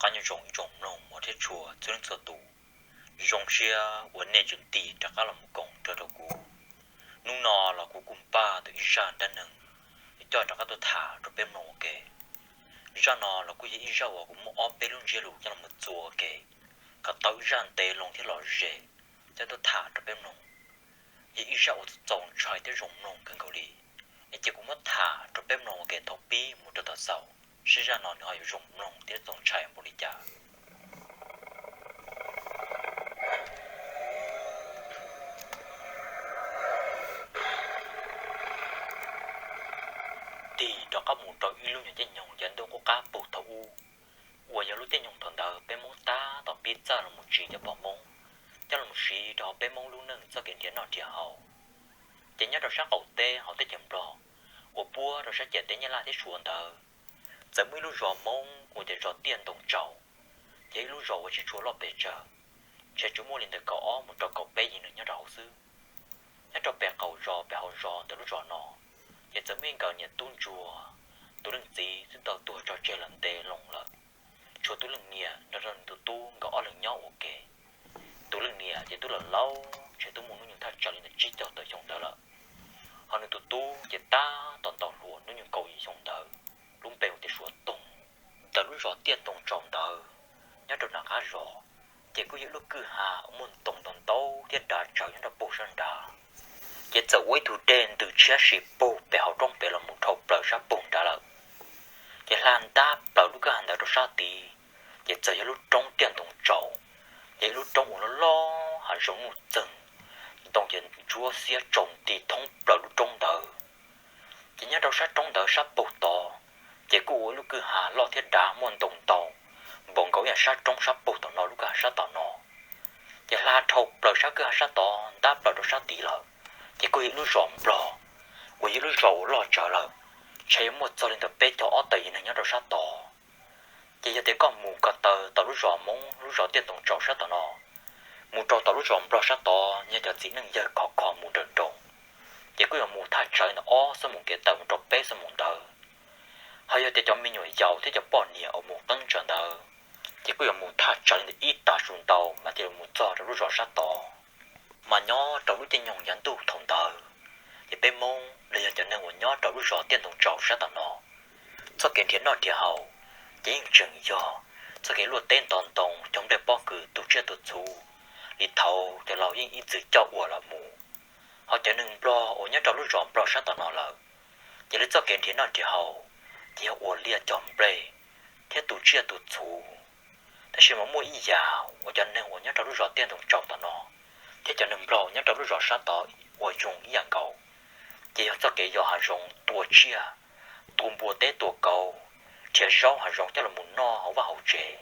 Qab nyob zoo ib tsoom mloog thiab tshua txhua leej txhua tus, zoo siab uas nej tseem tig rov qab los mus koom nrog rau kuv. Hnub no los kuv kuj npaj tau ib zaj dab neeg coj rov qab tuaj tham rau peb mloog ua ke. Zaj no los kuj yog ib zaj uas kuv muab ob peb lub ntsiab lus coj los txuas ua ke kom tau ib zaj ntev loo thiab lom zem coj tuaj tham rau peb mloog. Yog ib zaj uas txaus ntshai thiab zoo mloog kawg nkaus li, es cia kuv muab tham rau peb mloog ua ke thaum pib mus rau thaum xaus, saib zaj no nws ho yuav zoo mloog thiab txaus ntshai npaum li cas. Tig rov qab mus rau ib lub nyuag caij nyoog yav ntuj qub qab puag thaum ub, uas yog lub caij nyoog thaum ntawd peb Hmoob tab tom pib txawj los mus tsim cov phom Hmoob coj los siv rau hauv peb Hmoob lub neej txoj kev nrhiav noj nrhiav haus. Ces nyob rau sab qaum teb hauv teb chaws Nplog uas puab rau sab ciam teb Nyab Laj thiab Suav ntawd, txawm muaj ib lub zos Hmoob uas yog zos Tiaj Ntoo Tsaus, yog ib lub zos uas tsis tshua loj pes tsawg, ntshe tsuas muaj li ntawm kaum ob mus rau kaum peb yim neeg nyob rau hauv xwb. Nyob rau pem qaum zos pem hauv zos ntawm lub zos no, ces txawm muaj ib nkawm niam tub ntsuag, tus leej txiv twb tau tuag tso tseg los ntev loo lawm, tshuav tus leej niam nrog rau nws tus tub nkawd ob leeg nyob ua ke. Tus leej niam ces twb los laus, ntshe twb muaj hnub nyoog thaj tsam li ntawm tsib caug tawm xyoo ntawd lawm, ho nws tus tub ces tab tom ntaus hluas hnub nyoog kaum yim xyoo ntawd, lub npe hu tias Suav Toog. Ntawm lub zos Tiaj Ntoo Tsaus ntawd, nyob rau nram qab zos, ces kuj yog lub kwj ha uas muaj ntoo ntau ntau thiab dav tsawv nyob rau puag sab nrad. Ces txawm ua ib tug dej ntws tshiab si puag pem hauv roob pem los mus dhau plaws sab puag nrad lawm. Ces hla ntab plaws lub kwj ha ntawd rau sab tid, ces txawm yog lub roob Tiaj Ntoo Tsaus, yog ib lub roob uas loj loj hav zoov nuj txeeg, ntoo ces ntsuab xiab tsaus nti thoob plaws lub roob ntawd. Ces nyob rau sab roob ntawd sab puag tod, ces kuj ua ib lub kwj ha loj thiab dav muaj ntoo ntau, npaum nkaus ib yam sab roob sab puag tom no lub kwj ha sab tom no. Ces hla dhau plaws sab kwj ha sab tod ntab plaws rau sab tid lawm, ces kuj yog ib lub zos Nplog, uas yog ib lub zos uas loj tsawv lawm, ntshe yuav muaj txog li ntawm peb caug ob tawm yim neeg nyob rau sab tod. Ces yog tias koj mus ko taw tom lub zos Hmoob lub zos Tiaj Ntoo Tsaus sab tom no, mus rau tom lub zos Nplog sab tod, yog cov txiv neej yawg khov kho mus nrawm nroos, ces kuj yuav mus thaj tsawv ntawm ob xuab moos kev taw mus rau peb xuab moos ntawd. Ho yog tias cov me nyuam yaus thiab cov poj niam uas mus qeeb tsawv ntawd, ces kuj yuav mus thaj tsawv li ntawm ib tag su ntau mas thiaj li mus txog rau lub zos sab tod. Mas nyob rau lub caij nyoog yav ntuj thaum ntawd, ces peb Hmoob los yog cov neeg uas nyob rau lub zos Tiaj Ntoo Tsaus sab tom no, txoj kev nrhiav noj nrhiav haus ces yeej tseem yog txoj kev luaj teb ntov ntoo, cog nplej pob kws, tu tsiaj tu txhuv li thaud cov laus yeej ib txwm coj ua los mus. Ho cov neeg Nplog uas nyob rau lub zos Nplog sab tom no lawm, ces lawv txoj kev nrhiav noj nrhiav haus ces yog ua liaj cog nplej thiab tu tsiaj tu txhuv. Tab sis mas muaj ib yam uas cov neeg uas nyob rau lub zos Tiaj Ntoo Tsaus tom no thiab cov neeg Nplog uas nyob rau lub zos sab tod ua zoo ib yam nkaus, ces yog txoj kev yos hav zoov tua tsiaj, tua npua teb tua kauv, nrhiav zaub hav zoov coj los mus noj hauv vaj hauv tsev.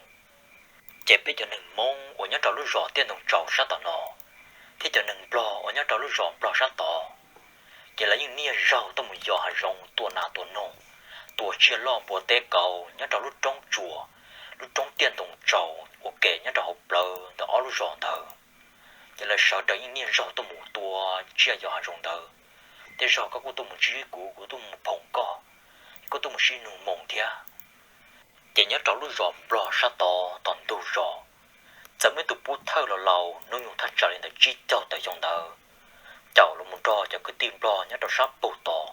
Ces peb cov neeg Hmoob uas nyob rau lub zos Tiaj Ntoo Tsaus sab tom no thiab cov neeg Nplog uas nyob rau lub zos Nplog sab tod, ces lawv yeej niaj zaug tuaj mus yos hav zoov tua nas tua noog, tua tsiaj loj npua teb kauv nyob rau lub roob tsuas, lub roob Tiaj Ntoo Tsaus ua ke nyob rau hauv plawv ntawm ob lub zos ntawd. Ces lawv sawv daws yeej niaj zaug tuaj mus tua tsiaj yos hav zoov ntawd. Tej zaug koj kuj tuaj mus ntsib kuv, kuv tuaj mus phoom koj, kuj tuaj mus sib nug moo thiab. Ces nyob rau lub zos Nplog sab tod tom ntug zos, txawm muaj ib tug pub thawj laus laus hnub nyoog thaj tsam li ntawm tsib caug tawm xyoo ntawd, caum los mus nrog cov kwv tij Nplog nyob rau sab puag tod.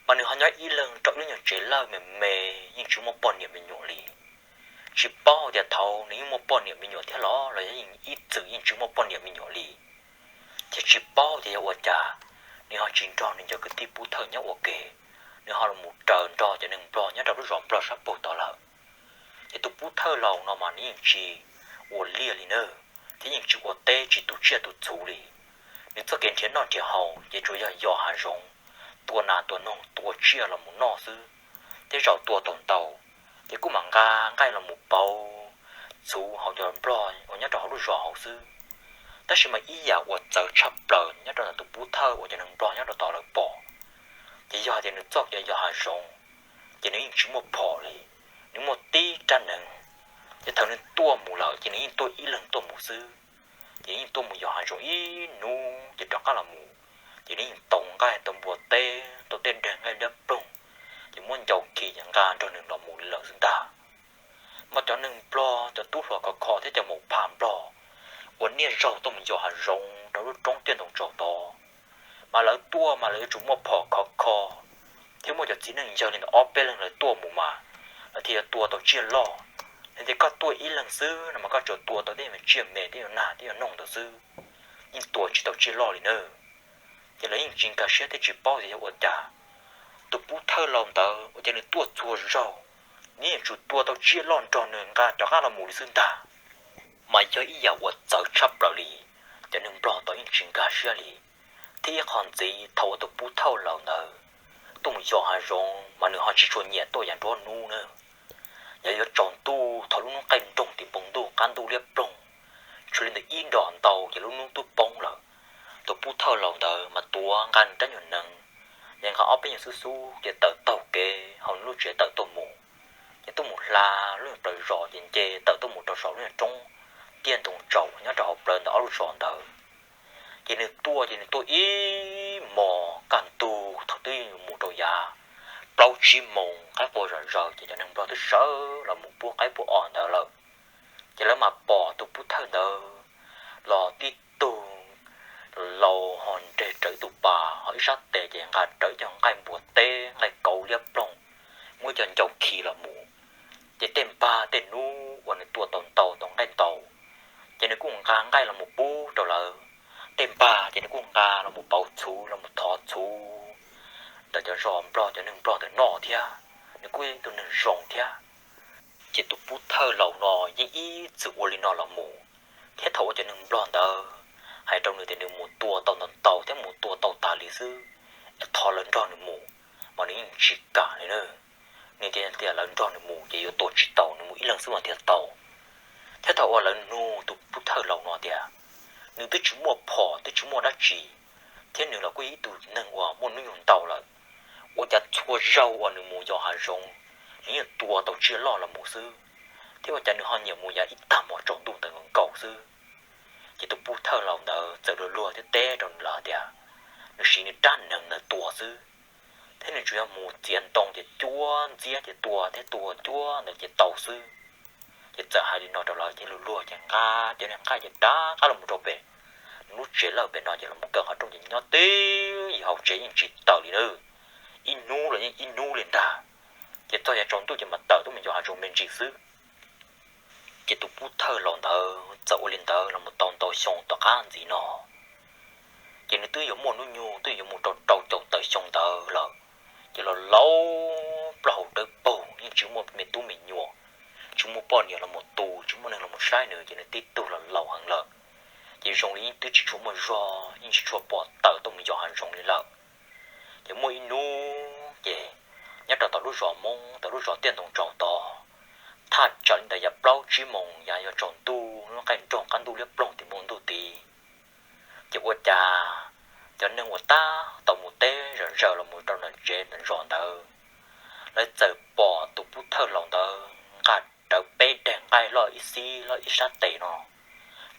Mas nws ho nyob ib leeg rau ib lub nyuag tsev lawj me me, yeej tsis muaj poj niam me nyuam li. Tsis paub tias thaud nws yeej muaj poj niam me nyuam thiab los los yog ib txwm yeej tsis muaj poj niam me nyuam li. Ces tsis paub tias yog ua cas nws ho tsis nrog nws cov kwv tij pub thawj nyob ua ke, nws ho los mus raws nrog cov neeg Nplog nyob rau lub zos Nplog sab puag tod lawm. Ces tus pub thawj laus no mas nws yeej tsis ua liaj li na, thiab yeej tsis ua teb tsis tu tsiaj tu txhuv li. Nws txoj kev nrhiav noj nrhiav haus ces tsuas yog yos hav zoov, tua nas tua noog tua tsiaj los mus noj xwb. Tej zaum tua tau ntau, ces kuj mam nqa nqaij los mus pauv txhuv hauv cov Nplog uas nyob rau hauv lub zos hauv xwb. Tab sis mas ib yam uas txawv tshaj plaws nyob rau ntawm tus pub thawj uas cov neeg Nplog nyob rau tod lawv pom, ces yog hais tias nws txoj kev yos hav zoov, ces nws yeej tsis muaj phom li, nws muaj tib rab hneev. Ces thaum nws tuaj mus lawm ces nws yeej tuaj ib leeg tuaj mus xwb. Ces yeej tuaj mus yos hav zoov ib hnub ces rov qab los mus. Ces nws yeej tau nqaij tau npua teb tau tej daim nqaij dawb ploog, ces muab ncau khi ces nqa nrog nws los mus li lawm xwb ntag. Mas cov neeg nplog, cov tub hluas khov kho thiab cov maum phas nplog uas niaj zaus tuaj mus yos hav zoov rau lub roob tiaj ntoo tsaus tod, mas lawv tuaj mas lawv yuav tsum muaj phom khov kho thiab muaj cov txiv neej yawg li ntawm ob peb leeg lawv tuaj mus mas lawv thiaj yuav tua tau tsiaj loj. Yog tias koj tuaj ib leeg xwb no mas koj tsuas tua tau tej tsiaj me, tej yuav nag, tej yuav noog ntawd xwb, yeej tua tsis tau tsiaj loj li na. Ces lawv yeej tsis nkag siab thiab tsis paub tias yog ua cas tus pub thawj laus ntawd ua cas nws tuaj txhua zaug nws yeej tsum tua tau tsiaj loj nrog nws nqa rov qab los mus li xwb ntag. Mas yog ib yam uas txawv tshaj plaws li, cov neeg nplog tod yeej tsis nkag siab li. Thiab ib qho ntxiv, thaum uas tus pub thawj laus ntawd tuaj mus yos hav zoov mas nws ho tsis tshua nyiam tuaj yav nruab hnub na. Yog yuav tsaus ntuj thaum lub hnub qaij nroog tim npoo ntuj qab ntuj liab ploog, tshuav li ntawm ib nrom ntau ces lub hnub twb poob lawm. Tus pub thawj laus ntawd mas tuav nqa nws rab nyuag nees, ces nqa ob peb nyuag xub xub ces tawm taug kev hauv nws lub tsev tawm tuaj mus. Ces tuaj mus hla lub nyuag plaws zos ces nce tawm tuaj mus rau saum lub nyuag roob tiaj ntoo tsaus nyob rau hauv plawv ntawm ob lub zos ntawd. Ces nws tuaj ces nws tuaj ib hmos kaj ntug thaum twb mus rau yav plaub tsib moos qaib qua zom zaws ces cov neeg nplog twb sawv los mus pub qaib pub os ntawd lawm. Ces lawv mas pom tus pub thawj ntawd los tib tug laus ho nres rawv ib tug pas ho ib sab tes ces nqa rawv ib co nqaij npua teb nqaij kauv liab ploog, muaj ib co ncau khi los mus. Ces tej npag tej hnub uas nws tua tau ntau tau nqaij ntau, ces nws kuj nqa nqaij los mus pub rau lawv. Tej npag ces nws kuj nqa los mus pauv txhuv los mus thov txhuv ntawm cov zos nplog cov neeg nplog ntawm no thiab, nws kuj yog ib tug neeg zoo thiab. Ces tus pub thawj laus no yeej ib txwm ua li no los mus, thiab thaum uas cov neeg nplog ntawd hais rau nws tias nws mus tua tau ntau ntau thiab mus tua tau tas li xwb, es thov lawv nrog nws mus, mas nws yeej tsis kam li na. Nws tias tias lawv nrog nws mus ces yuav tua tsis tau, nws mus ib leeg xwb mas thiaj tau. Thiab thaum uas lawv nug tus pub thawj laus no tias nws twb tsis muaj phom twb tsis muaj dab tsi, thiab nws los kuj yog ib tug neeg uas muaj hnub nyoog ntau lawm, ua cas txhua zaug uas nws mus yos hav zoov nws yeej tua tau tsiaj loj los mus xwb, thiab ua cas nws ho nyiam mus yav ib tag hmo tsaus ntuj ntawd nkaus xwb. Ces tus pub thawj laus ntawd txawm luag luag thiab teb rau nws lawm tias nws siv nws rab nees ntawd tua xwb, thiab nws tsuas yog mus txiav ntoo ces cuab ntxiab ces tua thiab tua cuab ntawd ces tau xwb. Ces txawm hais li no rau lawv ces luag luag ces nqa cov niag nqaij ces rov qab los mus rau pem nws lub tsev lawm pem no ces los mus kaw qhov rooj ces nyob twj ywm hauv tsev yeej tsis tawm li na. Ib hnub los yeej ib hnub li ntag, ces txog yav tsaus ntuj ces mam tawm tuaj mus yos hav zoov me ntsis xwb. Ces tus pub thawj laus ntawd txawm ua li ntawd los mus tau ntau xyoo tom qab ntxiv no, ces nws twb yuav muaj hnub nyoog twb yuav mus rau rau caum tawm xyoo ntawd lawm. Ces los laus plaub hau dawb paug yeej tsis muaj me tub me nyuam, tsis muaj poj niam los mus tu, tsis muaj neeg los mus saib nws, ces nws tib tug los laus heev lawm. Ces zoo li yeej twb tsis tshua muaj zog, yeej tsis tshua pom tawm tuaj mus yos hav zoov li lawm. Ces muaj ib hnub ces nyob rau tom lub zos Hmoob, tom lub zos Tiaj Ntoo Tsaus tod, thaj tsam li ntawm yav plaub tsib moos yav yuav tsaus ntuj, lub qaij nroog qab ntuj liab ploog tim npoo ntuj tid, ces ua cas cov neeg uas tab tom mus teb zom zaws los mus rau ntawm tsev ntawm zos ntawd, lawv txawm pom tus pub thawj laus ntawd nqa rawv peb daim nqaij loj ib xib loj ib sab tes no,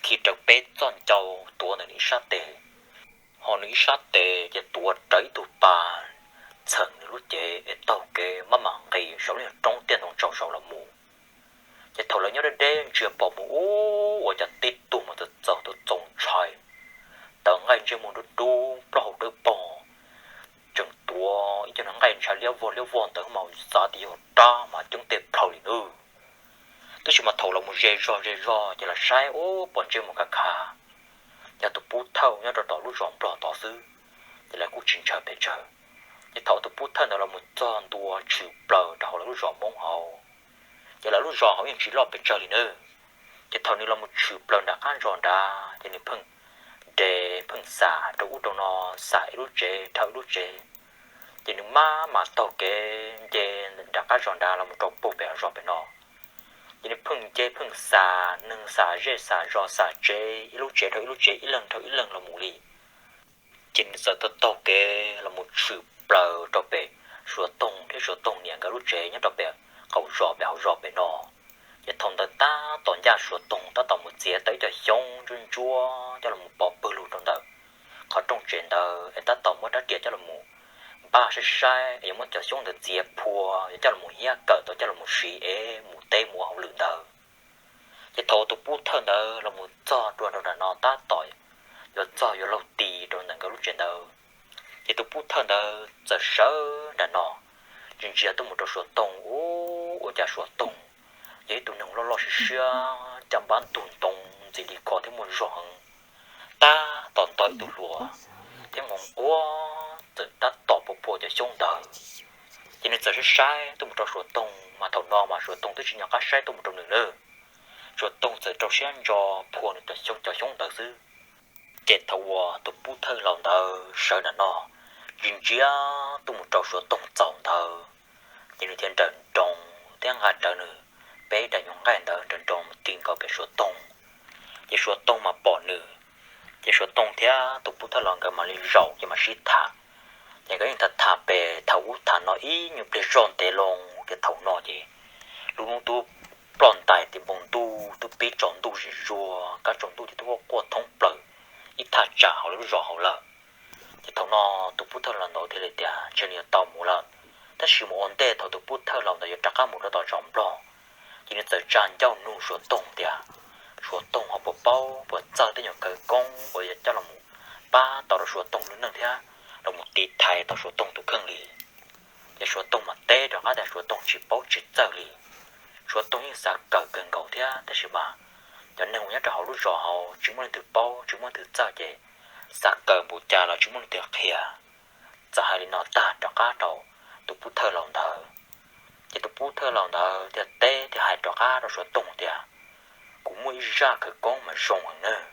khi rawv peb txoj ncau tuav ntawm nws ib sab tes, ho nws ib sab tes ces tuav rawv ib tug pas txheem nws lub cev es taug kev maj mam nqis saum lub roob Tiaj Ntoo Tsaus saud los mus. Ces thaum lawv nyob deb deb ntsia pom mus ua cas tib tug mas txaus txaus ntshai, tawv nqaij ntsej muag dub dub plaub hau dawb paug, tseem tuav ib co nqaij ntshai liab vog liab vog ntawd mas xav tias yog rab mas coob tej plhaw li nawb. Tab sis mas thaum los mus ze zog ze zog ces los saib ua pom ntsej muag khav khav, yog tus pub thawj nyob rau tom lub zos Nplog tod xwb, ces lawv kuj tsis ntshaw pes tsawg. Ces thaum tus pub thawj ntawd los mus txog ntua tshwm plaws rau hauv lawv lub zos Hmoob hauv, ces lawv lub zos hauv yeej tsis loj pes tsawg li nawb. Ces thaum nws los mus tshwm plaws nram qab zos nrad ces nws pheej nres pheej xam rau ub rau no, xam ib lub tsev dhau ib lub tsev. Ces nws maj mam taug kev nce nram qab zos nrad los mus rau puag pem zos pem no. Ces nws pheej nce pheej xam neeg xam zej xam zos xam tsev, ib lub tsev dhau ib lub tsev, ib leeg dhau ib leeg los mus li. Ces nws txawm taug taug kev los mus tshwm plaws rau pem Suav Toog thiab Suav Toog niam nkawd lub tsev nyob rau pem qaum zos pem hauv zos pem no. Ces thaum ntawd tab tom ncaj Suav Toog tab tom mus txiav tau ib co xyoob ntsuab ntsuab coj los mus pov pawg lug rau ntawm qhov rooj tsev ntawd es tab tom muab rab riam coj los mus pab saib saib es yuav muab cov xyoob ntawd txiav phua yuav coj los hiab kawm tau coj los siv es mus teb mus ua hauj lwm ntawd. Ces thaum tus pub thawj ntawd los mus txog dua rau nram no tab tom yuav txog yuav laug ti rau ntawm nkawd lub tsev ntawd, ces tus pub thawj ntawd txawm sawv nram no ntsia ntsia tuaj mus rau Suav Toog. Ua cas Suav Toog yog ib tug neeg loj loj siab siab, caj npab ntug ntoo ntxim li ko thiab muaj zog heev, tab tom nto ib tug hluas thiab nquag nquag txawm tab tom phua phua cov xyoob ntawd. Ces nws txawm saib saib tuaj mus rau Suav Toog, mas thaum no mas Suav Toog twb tsis nco qab saib tuaj mus rau nws lawm. Suav Toog txawm rau siab ntso phua nws cov xyoob cov xyoob ntawd xwb. Ces thaum uas tus pub thawj laus ntawd sawv nram no ntsia ntsia tuaj mus rau Suav Toog txaus ntawd, ces nws thiaj nrawm nroos thiab nqa rawv nws peb daim nyuag nqaij ntawd nrawm nroos mus ti nkaus pem Suav Toog. Ces Suav Toog mas pom nws, ces Suav Toog thiab tus pub thawj laus nkawd mam li zaum ces mam sib tham. Ces nkawd yeej tham tham pem tham ub tham no ib nyuag pliag zoj ntev loo, ces thaum no ces lub hnub twb ploj ntais tim npoo ntuj, twb pib tsaus ntuj zim zuag, kab tsaus ntuj ces twb quaj quaj thoob plaws ib thaj tsam hauv lub zos hauv lawm. Ces thaum no tus pub thawj laus ntawd thiaj li tias ntshe nws yuav tau mus lawm, tab sis mus ua ntej thaum tus pub thawj laus ntawd yuav rov qab mus rau tom zos Nplog, ces nws txawm tsa ncauj nug Suav Toog tias Suav Toog ho puas paub puas txawj tej nyuag khawv koob uas yuav coj los pab tau rau Suav Toog lub neej thiab los mus tiv thaiv tau Suav Toog tus kheej li. Ces Suav Toog mas teb rov qab tias Suav Toog tsis paub tsis txawj li. Suav Toog yeej xav kawm kawg nkaus thiab tab sis mas cov neeg uas nyob rau hauv lub zos hauv tsis muaj leej twg paub tsis muaj leej twg txawj ces xav kawm npaum cas los tsis muaj leej twg qhia. Txawm hais li no tag rov qab rau tus pub thawj laus ntawd, ces tus pub thawj laus ntawd thiaj teb thiaj hais rov qab rau Suav Toog tias kuv muaj ib zaj khawv koob mas zoo heev nawb,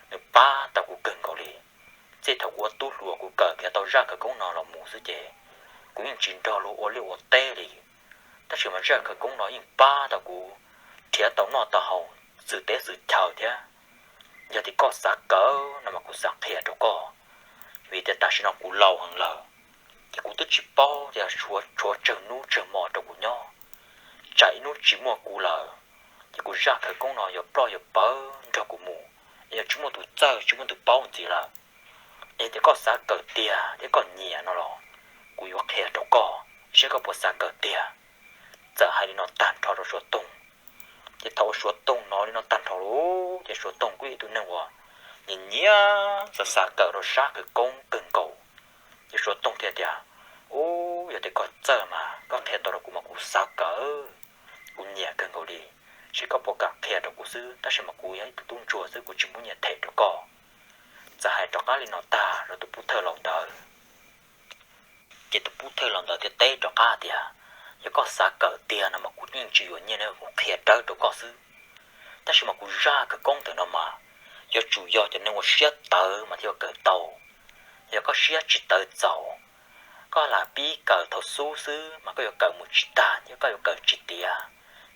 nws pab tau kuv kawg nkaus li. Txij thaum kuv ua tub hluas kuv kawm kiag tau zaj khawv koob no los mus xwb ces kuv yeej tsis nrog luag ua liaj ua teb li. Tab sis mas zaj khawv koob no yeej pab tau kuv nrhiav tau noj tau haus xwm teb xwm chaw thiab. Yog tias koj xav kawm no mas kuv xav qhia rau koj, vim tias tam sim no kuv laus heev lawm, ces kuv twb tsis paub tias tshuav tsawg hnub tsawg hmo rau kuv nyob, tsam ib hnub tsis muaj kuv lawm, ces kuv zaj khawv koob no yuav ploj yuav pawv nrog kuv mus, es yuav tsis muaj tus txawj tsis muaj tus paub ntxiv lawm. Es tias koj xav kawm tiag thiab koj nyiam no los kuv yuav qhia rau koj saib koj puas xav kawm tiag. Txawm hais li no tag nrho rau Suav Toog, ces thaum uas Suav Toog hnov li no tag nrho lawm ces Suav Toog kuj yog ib tug neeg uas nyiam nyiam xav xav kawm rau zaj khawv koob kawg nkaus. Ces Suav Toog thiaj tias, Ub, yog tias koj txawj mas koj qhia tau rau kuv mas kuv xav kawm, kuv nyiam kawg nkaus li, saib koj puas kam qhia rau kuv xwb, tab sis mas kuv yog ib tug tub ntsuag xwb kuv tsis muaj nyiaj them rau koj. Txawm hais rov qab li no tag rau tus pub thawj laus ntawd, ces tus pub thawj laus ntawd thiaj teb rov qab tias, Yog koj xav kawm tiag no mas kuv yeej tsis yuav nyiaj ne, kuv qhia dawb rau koj xwb. Tab sis mas kuv zaj khawv koob ntawm no mas yuav tsum yog cov neeg ua siab tawv mas thiaj yuav kawm tau. Yog koj siab tsis tawv txaus, koj lam pib kawm thaum xub xwb mas koj yuav kawm mus tsis tag thiab koj yuav kawm tsis tiav,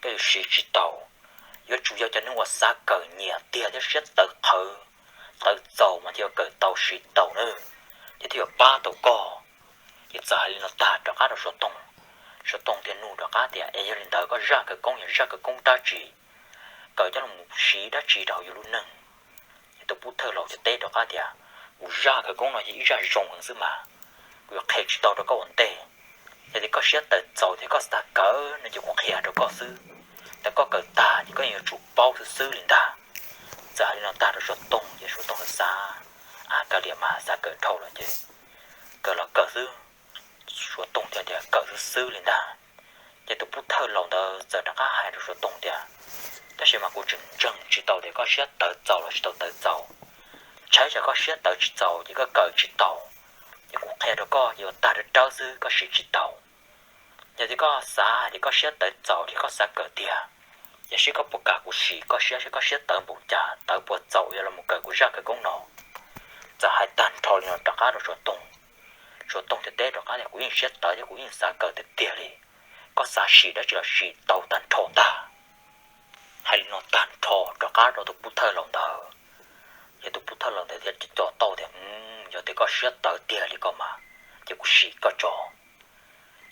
koj yuav siv tsis tau. Yuav tsum yog cov neeg uas xav kawm nyiam tiag thiab siab tawv qhawv, tawv txaus mas thiaj yuav kawm tau siv tau nawb, thiab thiaj yuav pab tau koj. Ces txawm hais li no tag rov qab rau Suav Toog, Suav Toog thiaj nug rov qab tias, Es yog li ntawd koj zaj khawv koob yog zaj khawv koob dab tsi, kawm coj los siv dab tsi rau hauv yus lub neej? Ces tus pub thawj laus thiaj teb rov qab tias, Kuv zaj khawv koob no yog ib zaj zoo heev xwb mas, kuv yuav qhia tsis tau rau koj ua ntej. Yog tias koj siab tawv txaus thiab koj xav kawm no ces kuv qhia rau koj xwb, thaum koj kawm tag ces koj yeej yuav tsum paub xwb xwb li ntag. Txawm hais li no tag rau Suav Toog ces Suav Toog xav xav, Ab, kav liam mas, xav kawm dhau lawm ces kawm los kawm xwb. Suav Toog thiaj tias, Kawm xwb xwb li ntag. Ces tus pub thawj laus ntawd txawm rov qab hais rau Suav Toog tias, Tab sis mas kuv tseem ntseeg tsis tau tias koj siab tawv txaus los tsis tau tawv txaus. Ntshai tsam koj siab tawv tsis txaus ces koj kawm tsis tau, ces kuv qhia rau koj ces yuav tag rawv rawv xwb, koj siv tsis tau. Yog tias koj xav tias koj siab tawv txaus thiab koj xav kawm tiag, ces saib koj puas kam kuv sim koj siab saib koj siab tawv npaum cas, tawv puas txaus yuav los kawm kuv zaj khawv koob no. Txawm hais tag nrho li no rov qab rau Suav Toog, Suav Toog thiaj teb rov qab tias, Kuv yeej siab tawv thiab kuv yeej xav kawm tiag tiag li, koj xav sim dab tsi los sim tau tag nrho ntag. Hais li no tag nrho rov qab rau tus pub thawj laus ntawd, ces tus pub thawj laus ntawd thiaj tsis tso tau tias, Yog tias koj siab tawv tiag li ko mas, ces kuv sim koj tso.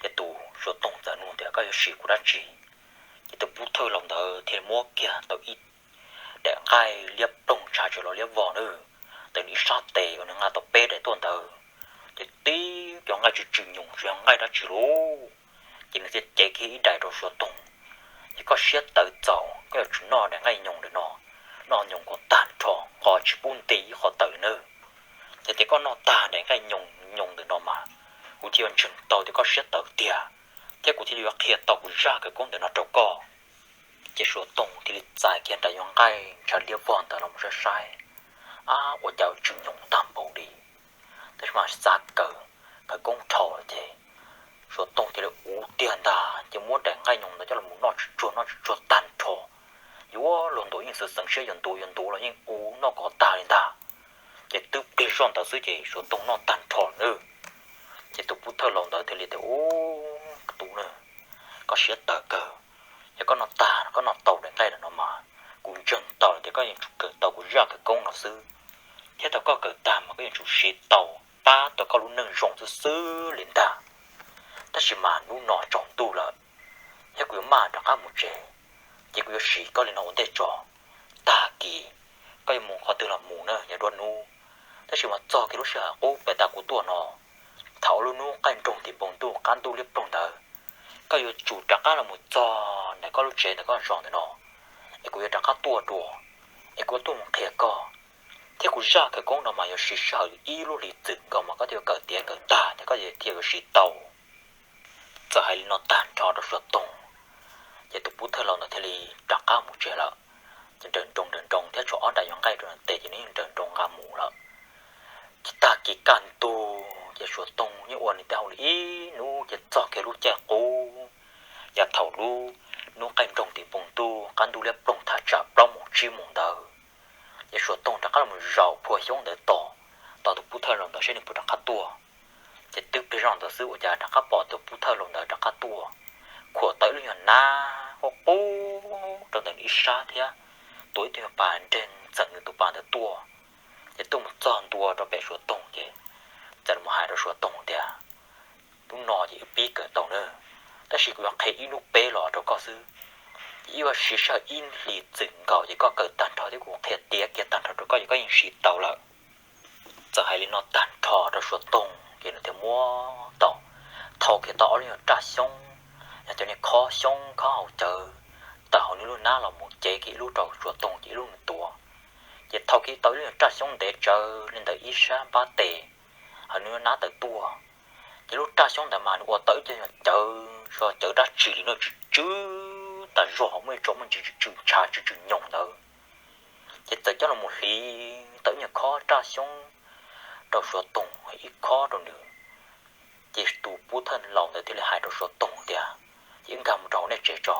Ces tus Suav Toog txawm nug tias, Koj yuav sim kuv dab tsi? Ces tus pub thawj laus ntawd thiaj muab kiag tau ib daim nqaij liab ploog ntsha tsuas los liab vog na, ntawm nws ib sab tes uas nws nqa tau peb daim tuaj ntawd, ces tib cov nqaij tsw tsw nyoos, yog nqaij dab tsi lauj? Ces nws thiaj cev kiag ib daim rau Suav Toog. Ces koj siab tawv txaus, koj yuav tsum noj daim nqaij nyoos ntawm no, noj nyoos kom tag nrho, nqos tsis pub nti ib qho tawm nawb. Ces tias koj noj tag daim nqaij nyoos nyoos ntawm no mas kuv thiaj yuav ntseeg tau tias koj siab tawv tiag, thiab kuv thiaj li yuav qhia tau kuv zaj khawv koob ntawm no rau koj. Ces Suav Toog thiaj li txais kiag daim yuav nqaij ntshav liab vog ntawd los saib saib, ab, ua cas tsw nyoos tag npaum li. Tab sis mas xav kawm khawv koob dhau lawm ces Suav Toog thiaj li ua tiag ntag, ces muab daim nqaij nyoos ntawd coj los noj tsuj tsuag noj tsuj tsuag tag nrho. Yuav luag ntuav yeej xeev xeev siab yuav ntuav yuav ntuav los yeej ua noj kom tag li ntag. Ces twb pliag zoj ntawd xwb ces Suav Toog noj tag nrho lawm. Ces tus pub thawj laus ntawd thiaj li tias, Ub, tus na, koj siab tawv kawg. Yog koj noj tag, koj noj tau daim nqaij no mas kuv ntseeg tau tias koj yuav tsum kawm tau kuv zaj khawv koob no xwb, thiab thaum koj kawm tag mas koj yuav tsum siv tau pab tau koj lub neej zoo xwb xwb li ntag. Tab sis mas hnub no tsaus ntuj lawm, thiab kuv yuav maj rov qab mus tsev, ces kuv yuav siv koj li no ua ntej tso. Tag kis koj yuav mus qhov twg los mus na, yog duab hnub, tab sis mas txog kiag lub sij hawm qub pem tas kuv tuaj no, thaum lub hnub qaij nroog tim npoo ntuj qab ntuj liab ploog ntawd, koj yuav tsum rov qab los mus txog ntawm koj lub tsev ntawm koj zos ntawm no, es kuv yuav rov qab tuaj dua, es kuv tuaj mus qhia koj. Thiab kuv zaj khawv koob no mas yuav siv sij hawm ib lub hlis txwm nkaus mas koj thiaj yuav kawm tiav kawm tag thiab koj thiaj yuav siv tau. Txawm hais li no tag nrho rau Suav Toog, ces tus pub thawj laus ntawd thiaj li rov qab mus tsev lawm. Ces nrawm nroos nrawm nroos thiab tshuav ob daim yuav nqaij rau ntawm tes ces nws yeej nrawm nroos nqa mus lawm. Ces tag kis kaj ntug ces Suav Toog yeej ua nws tej hauj lwm ib hnub ces txog kiag lub caij qub, yav thaum lub hnub qaij nroog tim npoo ntuj qab ntuj liab ploog thaj tsam plaub moos tsib moos ntawd, ces Suav Toog rov qab los zaum phua xyoob ntawd tos, tos tus pub thawj laus ntawd saib nws puas rov qab tuaj. Ces twb pliag zoj ntawd xwb ua cas rov qab pom tus pub thawj laus ntawd rov qab tuaj, khuam tau ib lub nyuag nab qub qub rau ntawm nws ib sab thiab tuav ib tug nyuag pas nres ntxeem nws tus pas ntawd tuaj. Ces tuaj mus txog ntua rau pem Suav Toog ces txawm los hais rau Suav Toog tias, Hnub no ces wb pib kawm tau na, tab sis kuv yuav qhia ib hnub peb los rau koj xwb. Ces wb yuav siv sij hawm ib hlis txwm nkaus ces koj kawm tag nrho thiab kuv qhia tiav kiag tag nrho rau koj ces koj yeej siv tau lawm. Txawm hais li no tag nrho rau Suav Toog ces nws thiaj muab tau, thau kiag tau ob lub nyuag raj xyoob, yog cov niag khob xyoob khob haus cawv, tawm hauv nws lub nab los mus cev kiag ib lub rau Suav Toog ces ib lub nws tuav. Ces thau kiag tau ib lub nyuag raj xyoob ntev tsawv li ntawm ib sab npab tes hauv nws lub nab tawm tuaj. Ces lub raj xyoob ntawd mas nws ua tau ib co nyuag cawv, cawv dab tsi li no tsw tsw tas zog, muaj ib co muaj ntsis tsw tsw ntshav tsw tsw nyoos ntawd. Ces txawm coj los hliv tau ib nyuag khob raj xyoob rau Suav Toog, ib khob rau nws. Ces tus pub thawj laus ntawd thiaj li hais rau Suav Toog tias, Ces wb nkag mus rau hauv nej tsev tso.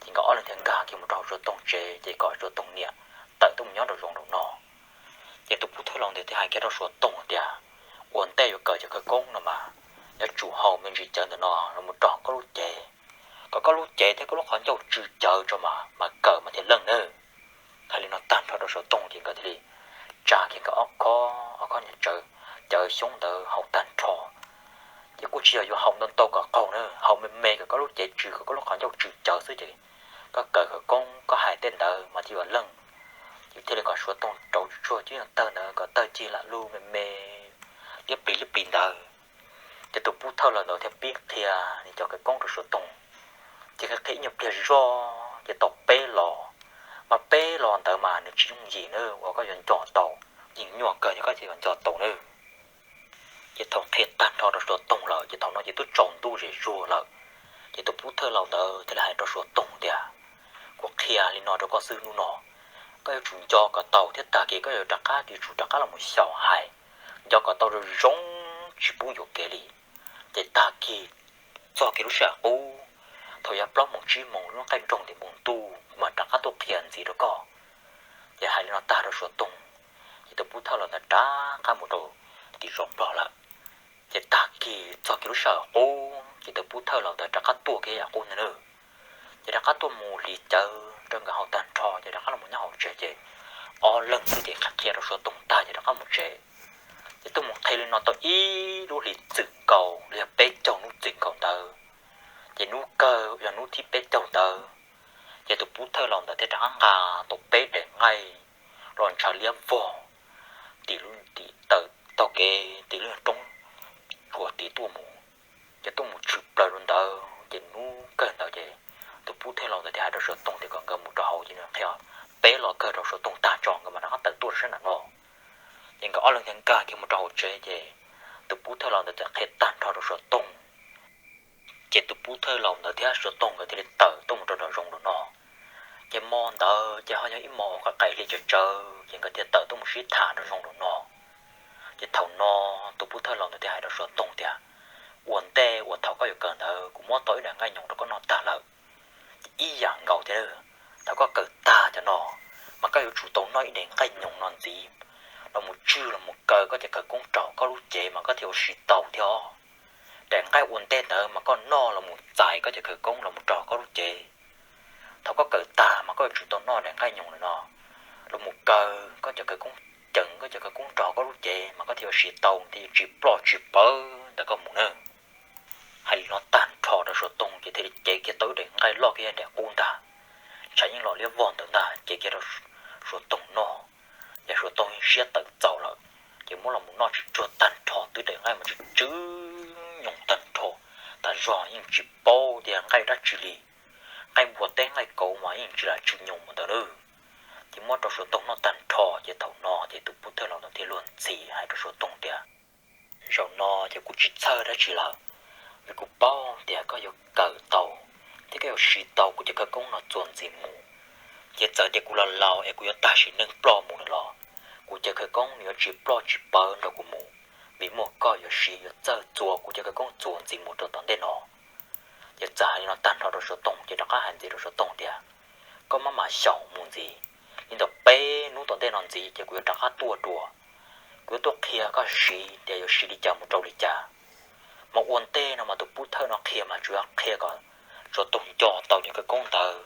Ces nkawd ob leeg thiaj nkag kiag mus rau hauv Suav Toog tsev ces kom Suav Toog niam tawm tuaj mus nyob rau zoov rau no. Ces tus pub thawj laus ntawd thiaj hais kiag rau Suav Toog tias, Ua ntej yuav kawm cov khawv koob no mas yuav tsum haus me ntsis cawv ntawm no los mus rau koj lub cev, kom koj lub cev thiab koj lub qhov ncauj tsw cawv tso mas, mas kawm mas thiaj leej nawb. Hais li no tag nrho rau Suav Toog ces nkawd thiaj li tsa kiag nkawd ob khob, ob khob nyuag cawv, cawv xyoob ntawd haus tag nrho. Ces kuj tsis yog yuav haus ntau ntau kom qaug na, haus me me kom koj lub cev tsw, kom koj lub qhov ncauj tsw cawv xwb ces koj kawm khawv koob koj hais tej ntawd mas thiaj yuav leej. Ces thiaj li kom Suav Toog rauv tsuag cov nyuag tawg ntawd kom tawg cig lam lug me me, liab plis liab plis ntawd. Ces tus pub thawj laus ntawd thiaj pib qhia nws cov khawv koob rau Suav Toog. Ces qhia qhia ib nyuag pliag zog ces tau peb los, mas peb los ntawd mas nws tsis yooj yim na uas koj yuav nco tau, yeej nyuaj kawg thiab koj thiaj yuav nco tau na. Ces thaum qhia tag nrho rau Suav Toog lawm ces thaum no ces twb tsaus ntuj zem zuag lawm. Ces tus pub thawj laus ntawd thiaj li hais rau Suav Toog tias, Kuv qhia li no rau koj xwb hnub no, koj yuav tsum nco kom tau thiab tag kis koj yuav rov qab yuav tsum rov qab los mus xyaum hais, nco kom tau zoo zoo, tsis pub yuam kev li. Ces tag kis txog kiag lub sij hawm qub, thaum yav plaub moos tsib moos lub nqaij nroog tim npoo ntuj mas rov qab tuaj qhia ntxiv rau koj. Ces hais li no tag rau Suav Toog, ces tus pub thawj laus ntawd rov qab mus rau tim zos Nplog lawm. Ces tag kis txog kiag lub sij hawm qub ces tus pub thawj laus ntawd rov qab tuaj kiag yam qub ntag na. Ces rov qab tuaj mus hliv cawv rau nkawd haus tag nrho ces rov qab los nyob hauv tsev ces ob leeg xwb ces qhia rau Suav Toog tag ces rov qab mus tsev. Ces tuaj mus qhia li no tau ib lub hlis txwm nkaus los yog peb caug hnub txwm nkaus ntawd, ces hnub kawg yog hnub thib peb caug ntawd, ces tus pub thawj laus ntawd thiaj rov qab nqa tau peb daim nqaij los ntshav liab vog tim lub, tim taw, taug kev tim lub roob ruam tiv tuaj mus. Ces tuaj mus tshwm plaws rau ntawd ces hnub kawg ntawd ces tus pub thawj laus ntawd thiaj hais rau Suav Tooj tias kom nkawd mus rau hauv ces nws qhia peb lo kawg rau Suav Tooj tag tso nkawd mam rov qab tawm tuaj rau sab nram no. Ces nkawd ob leeg thiaj nkag kiag mus rau hauv tsev ces tus pub thawj laus ntawd txawm qhia tag nrho rau Suav Tooj. Ces tus pub thawj laus ntawd thiab Suav Tooj nkawd thiaj li tawm tuaj mus rau nram zoov nram no. Ces hmo ntawd ces ho yog ib hmo uas qaim qaim hli tsawv tsawv ces nkawd thiaj tawm tuaj mus sib tham nram zoov nram no. Ces thaum no tus pub thawj laus ntawd thiaj hais rau Suav Tooj tias, ua ntej uas thaum koj yuav kawm ntawd kuv muab tau ib daim nqaij nyoos rau koj noj tag lawm. Ces ib yam nkaus thiab, thaum koj kawm tag cov no mas koj yuav tsum tau noj ib daim nqaij nyoos no ntxiv los mus tswj los mus kaw koj cov khawv koob rau koj lub cev mas koj thiaj ua si tau thiab. Daim nqaij ua ntej ntawd mas koj noj los mus txais koj cov khawv koob los mus rau koj lub cev. Thaum koj kawm tag mas koj yuav tsum tau noj daim nqaij nyoos no los mus kaw koj cov khawv koob, ceev koj cov khawv koob rau koj lub cev mas koj thiaj ua si tau thiaj yuav tsis ploj tsis pawv ntawm koj mus na. Hais li no tag nrho rau Suav Tooj ces thiaj li cev kiag tau ib daim nqaij loj kiag daim qub ntag, tshav yeej los liab vog ntawd ntag, cev kiag rau Suav Tooj noj. Ces Suav Tooj yeej siab tawm txaus lawm, ces muab los mus noj tsis tsuag tag nrho twb daim nqaij mas tsw tsw nyoos tag nrho, tas zog yeej tsis paub tias nqaij dab tsi li. Nqaij npua teb nqaij kauv mas yeej tsis lam tsw nyoos mus ntawd na. Ces muab rau Suav Tooj noj tag nrho ces thaum no ces tus pub thawj laus ntawd thiaj luag ntxhi hais rau Suav Tooj tias, zaum no ces kuv tsis txhawj dab tsi lawm, vim kuv paub tias koj yuav kawm tau thiab koj yuav siv tau kuv cov khawv koob no txuas ntxiv mus. Ces txawm tias kuv los laus es kuv yuav tag sim neej ploj mus lawm los kuv cov khawv koob nws yuav tsis ploj tsis pawv nrog kuv mus, vim muaj koj yuav siv yuav txawj txuas kuv cov khawv koob txuas ntxiv mus rau tom ntej no. Ces txawm hais li no tag nrho rau Suav Tooj ces rov qab hais ntxiv rau Suav Tooj tias, koj maj mam xyaum mus ntxiv, li ntawm peb hnub tom ntej no ntxiv ces kuv yuav rov qab tuaj dua. Kuv yuav tuaj qhia koj siv tias yuav siv li cas mus rau li cas. Mas ua ntej no mas tus pub thawj no qhia mas tsuas yog qhia kom Suav Tooj nco tau cov khawv koob ntawd,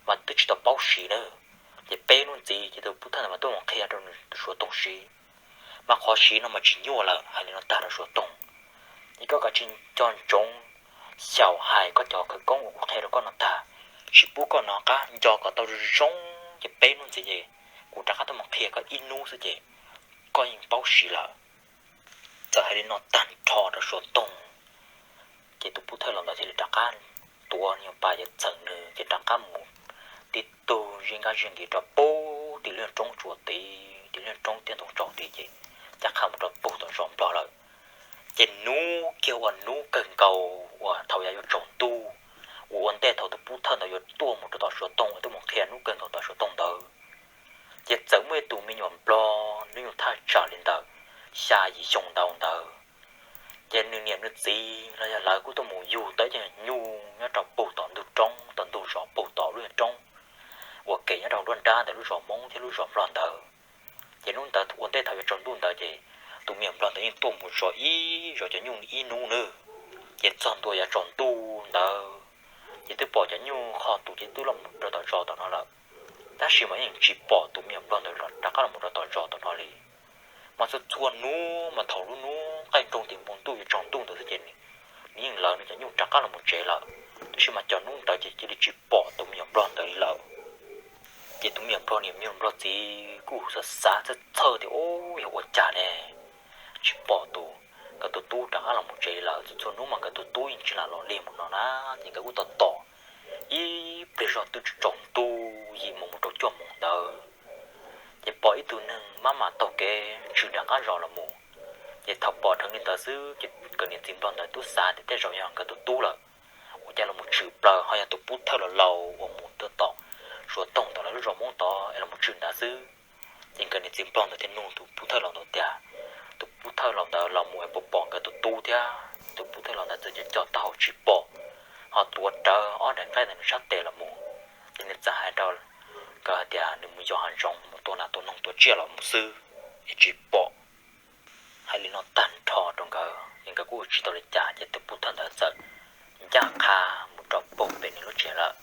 mas twb tsis tau paub siv na. Ces peb hnub ntxiv ces tus pub thawj ntawd mas tuaj mus qhia rau Suav Tooj siv, mas qhov siv no mas tsis nyuaj lawm. Hais li no tag rau Suav Tooj, es koj kav tsij nco ntsoov xyaum hais koj cov khawv koob uas kuv qhia rau koj no tag, tsis pub koj nov qab, nco kom tau zoo zoo, ces peb hnub ntxiv ces kuv rov qab tuaj mus qhia koj ib hnub xwb ces koj yeej paub siv lawm. Txawm hais li no tag nrho rau Suav Tooj, ces tus pub thawj laus ntawd thiaj li rov qab tuav nyuag pas ces txheem nws ces rov qab mus tib tug zij nkaj zij nkis rau pem tim lub roob tsuas tid, tim lub roob tiaj ntoo tsaus tid ces ncaj qha mus rau pem tom zos Nplog lawm. Ces hnub kiag ua hnub kawg nkaus uas thaum yav yuav tsaus ntuj, uas ua ntej thaum tus pub thawj ntawd yuav tuaj mus rau tom Suav Tooj es tuaj mus qhia hnub kawg nkaus tom Suav Tooj ntawd, ces txawm muaj ib tug me nyuam Nplog hnub nyoog thaj tsam li ntawm xya yim xyoo ntau ntawd. Ces nws niam nws txiv los yog lawv kuj tuaj mus yug tau ib co nyuj nyob rau pem tom ntug roob, tom ntug zos pem tom lub roob uas kem nyob rau nruab nrab ntawm lub zos Hmoob thiab lub zos Nplog ntawd. Ces hnub ntawd ua ntej thaum yuav tsaus ntuj ntawd ces tus me nyuam Nplog ntawd yeej tuaj mus zov ib zov cov nyuj ib hnub nawb. Ces txog ntua yav tsaus ntuj ntawd ces twb pom cov nyuj qhov tus ces twb los rau tom zos tom no lawm, tab sis mas yeej tsis pom tus me nyuam Nplog ntawd los rov qab los rau tom zos tom no li. Mas txhua txhua hnub mas thaum lub hnub qaij nroog tim npoo ntuj yuav tsaus ntuj ntawd xwb ces nws yeej lawv nws cov nyuj rov qab los mus tsev lawm, tab sis mas cov hnub ntawd ces cia li tsis pom tus me nyuam Nplog ntawd li lawm. Ces tus me nyuam Nplog niam me nyuam Nplog txiv kuj xav xav txhawj txhawj tias, ub, yog ua cas ne, tsis pom tus, nkawd tus tub rov qab los mus tsev li lawm. Txhua txhua hnub mas nkawd tus tub yeej tsis lam los li mus no na, ces nkawd kuj tos tos ib pliag zog twb tsaus ntuj yim mus mus rau cuaj moos ntawd, ces pom ib tug neeg maj mam taug kev tshwm nram qab zos los mus. Ces thaum pom dheev li ntawd xwb ces nkawd niam txiv Nplog ntawd twb xav tias tej zaum yog nkawd tus tub lawm, ua cas los mus tshwm plaws ho yog tus pub thawj laus laus uas mus tom Suav Tooj tom lawv lub zos Hmoob tod es los mus tshwm ntawd xwb. Ces nkawd niam txiv Nplog ntawd thiaj nug tus pub thawj laus ntawd tias, tus pub thawj laus ntawd los mus es puas pom nkawd tus tub thiab? Tus pub thawj laus ntawd txawm co co taub hau tsis pom, ho tuav rawv ob daim nqaij ntawm nws sab tes los mus. Ces nws txawm hais rau nkawd hais tias nws mus yos hav zoov mus tua nas tua noog tua tsiaj los mus xwb es tsis pom. Hais li no tag nrho rau nkawd ces nkawd kuj ua tsis tau li cas ces tus pub thawj ntawd txawm ncaj qha mus rau pem nws lub tsev lawm.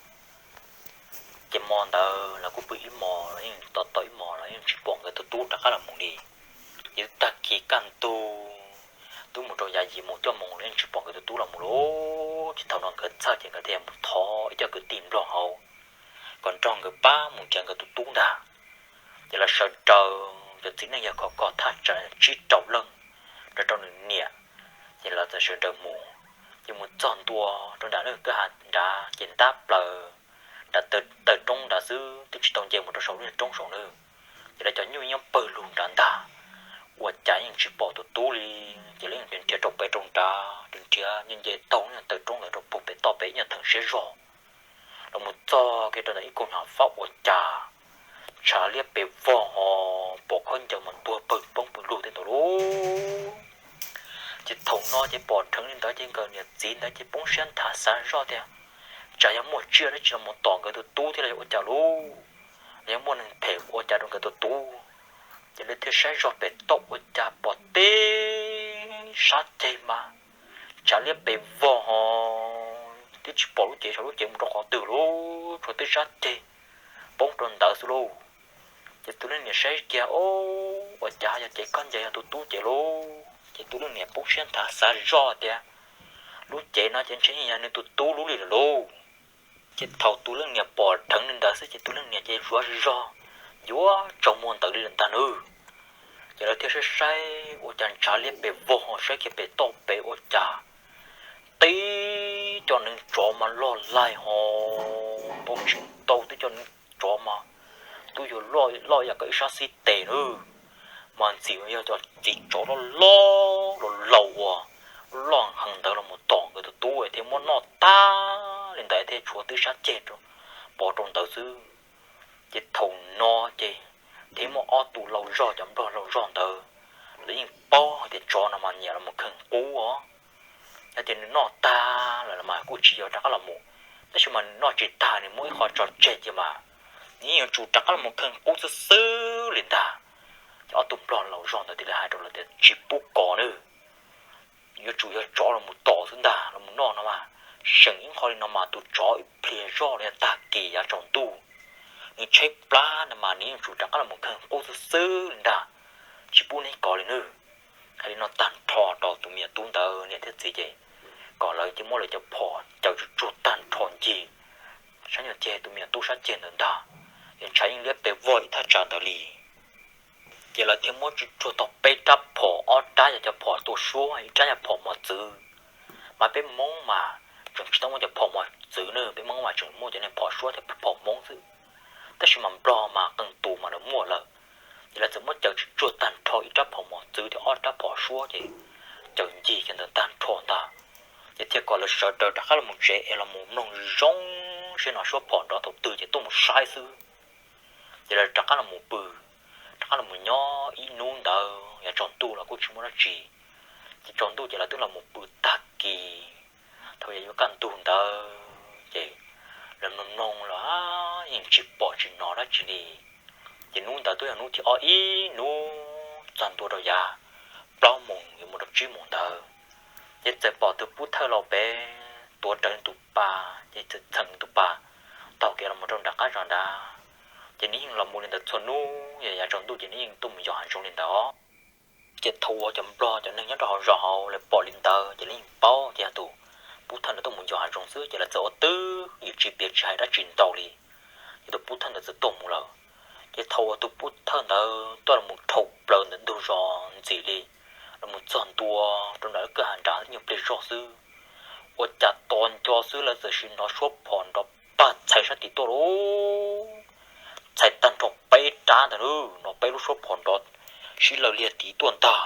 Ces hmo ntawd lawv kuj pw ib hmos los yeej tos tau ib hmos los yeej tsis pom nkawd tus tub rov qab los mus li. Ces tag kis kaj ntug twb mus rau yav yim moos cuaj moos los yeej tsis pom nkawd tus tub los mus li. Ces thaum no nkawd txhawj ces nkawd thiaj mus thov ib co kwv tij Nplog hauv kom nrog nkawd pab mus nrhiav nkawd tus tub ntag. Ces lawv sawv daws cov txiv neej yawg khov kho thaj tsam tsib rau leej nrog rau nws niam, Ces lawv txawm sawv daws mus, ces mus txog ntua rau nram lub kwj ha nrad ces ntab plaws nram taw roob nrad xwb, twb tsis tau nce mus rau saum lub roob saum na. Ces lawv cov nyuj nyob pawg lug nrad ntag, ua cas yeej tsis pom tus tub li. Ces lawv yeej nrhiav rau pem rau nrad, nrhiav nce nce taug lub taw roob ntawd rau puag pem toj pem ib nyuag theem siab zog, los mus txog kiag rau ntawm ib koog nyom fab ua cas ntshav liab pes vog ho pom khaub ncaws mas tuag pawg poob pawg lug tej ntawd lauj. Ces thaum no ces pom dheev li ntawd ces nkawd niam txiv ntawd ces poob siab nthav xav zoj tias tsam yog muaj tsiaj dab tsi los mus tom nkawd tus tub thiab los yog ua cas lauj, los yog muaj neeg phem ua cas rau nkawd tus tub. Ces lawv thiaj saib zog pem toj ua cas pom tib sab ceg mas ntshav liab pes vog ho twb tsis pom lub cev saum lub cev mus rau qhov twg lauj, tshuav tib sab ceg poob rau ntawd xwb lauj. Ces tus leej niam saib kiag, o, ua cas yog cev khaub ncaws yog tus tub cev lauj. Ces tus leej niam poob siab nthav xav zoj tias lub cev no ces ntshe yeej yog nws tus tub lub li lawm lauj. Ces thaum tus leej niam pom dheev li ntawd xwb ces tus leej niam ces zuav zog yuav tsaus muag ntawd li lawm ntag nawb. Ces lawv thiaj saib saib ua cas ntshav liab pes vog ho saib kiag pem toj pem ua cas tib co neev tsov mas loj laig ho npau tsis ntau, tib co neev tsov mas twb yuav loj yam kom ib sab xib tes nawb, mas ntxim yog cov txiv tsov loj loj laus uas loj heev ntawd los mus tom nkawd tus tub thiaj muab noj tag li ntawd thiaj tshuav tib sab ceg pov rau ntawd xwb. Ces thaum no ces thiaj muaj ob tug laus zog, cov nplog laus zog ntawd, lawv yeej paub hais tias tsov no mas nyiam los mus kheej qub os. Yog tias nws noj tag lawm los mas kuj tsis yog rov qab los mus, tab sis mas nws noj tsis tag nws muab ib qho tso tseg ces mas nws yeej yuav tsum rov qab los mus kheej qub xwb xwb li ntag. Ces ob tug nplog laus zog ntawd thiaj li hais rau lawv tias tsis pub kom nawb, yuav tsum yog tsov los mus tom xwb ntag los mus noj no mas, seem ib qho li no mas tus tsov ib pliag zoj los yog tag kis yav tsaus ntuj nws tshaib plab no mas nws yeej tsum rov qab los mus kheej qub xwb xwb li ntag, tsis pub neb kom li nawb. Hais li no tag nrho rau tus me nyuam tub ntawd niam thiab txiv ces kom lawv cia muab lawv cov phom caws tsuj tsuag tag nrho ncig sab nyuag ceg tus me nyuam tub sab ceg ntawd ntag, es ntshav yeej liab pes vog ib thaj tsam ntawd li. Ces lawv thiaj muab tsuj tsuag tau peb rab phom, ob rab yog cov phom tua suab, ib rab yog phom mos txwv. Mas peb Hmoob mas tseem tsis tau muaj cov phom mos txwv na, peb Hmoob mas tseem muaj cov niag phom suab thiab phom Hmoob xwb, tab sis mas nplog mas qee tus mas lawv muaj lawm. Ces lawv txawm muab caws tsuj tsuag tag nrho ib rab phom mos txwv thiab ob rab phom suab ces caws ncig kiag ntawd tag nrho ntag. Ces thiaj kom lawv sawv daws rov qab los mus tsev es los mus mloog zoo seb no suab phom nrov thaum twg ces tuaj mus saib xwb. Ces lawv rov qab los mus pw, rov qab los mus nyob ib hnub ntawd yav tsaus ntuj los kuj tsis muaj dab tsi. Ces tsaus ntuj ces lawv twb los mus pw tag kis, thaum yav yuav kaj ntug ntawd ces lawv mloog mloog los yeej tsis pom tsis hnov dab tsi li. Ces hnub ntawd twb yog hnub thib ob ib hnub txog ntua rau yav plaub moos yuav mus rau tsib moos ntawd, ces txawm pom tus pub thawj laus pem tuav rawv tus pas ces txawm txheem tus pas taug kev los mus rau nram qab zos nrad. Ces nws yeej los mus li ntawd txhua hnub, yog yav tsaus ntuj ces nws yeej tuaj mus yos hav zoov li ntawd. Ces thaum uas cov nplog cov neeg nyob rau hauv zos hauv lawv pom li ntawd ces lawv yeej paub tias tus pub thawj ntawd tuaj mus yos hav zoov xwb ces lawv txawm ua twj ywm tsis piav tsis hais dab tsi ntau li. Ces tus pub thawj ntawd txawm tuaj mus lawm. Ces thaum uas tus pub thawj ntawd tuaj los mus dhau plaws ntawm ntug zos ntxim li los mus txog ntua rau nram lub kwj ha nrad ib nyuag pliag zog xwb, ua cas tos nco xwb lawv txawm sim hnov suab phom nrov pag txhais sab tid tuaj lauj. Txhais tag nrho peb rab ntag, nrov peb lub suab phom nrov sib law liag tid tuaj ntag.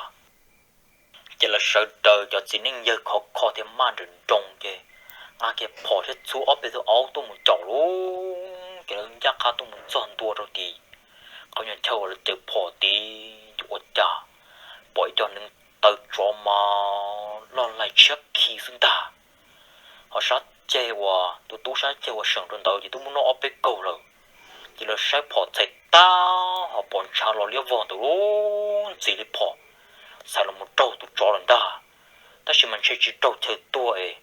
Ces lawv sawv daws cov txiv neej yawg khov kho thiab maj nrawm nroos ces nqa kiag phom thiab txhua ob peb tug aub tuaj mus caum lauj. Ces lawv ncaj qha tuaj mus txog ntua rau tim qhov nyuag chaw uas lawv caws phom tid ces ua cas pom ib co neev taw tsov mas loj laig tshiab khi xwb ntag. Ho sab ceg uas tus tub sab ceg uas seem rau ntawd ces twb muab noj ob peb kaug lawm. Ces lawv saib phom txhais tag ho pom ntshav los liab vog ntawd lauj, ntxim li phom txhais los mus raug tus tsov lawm ntag. Tab sis mas ntshe tsis raug chaw tuag es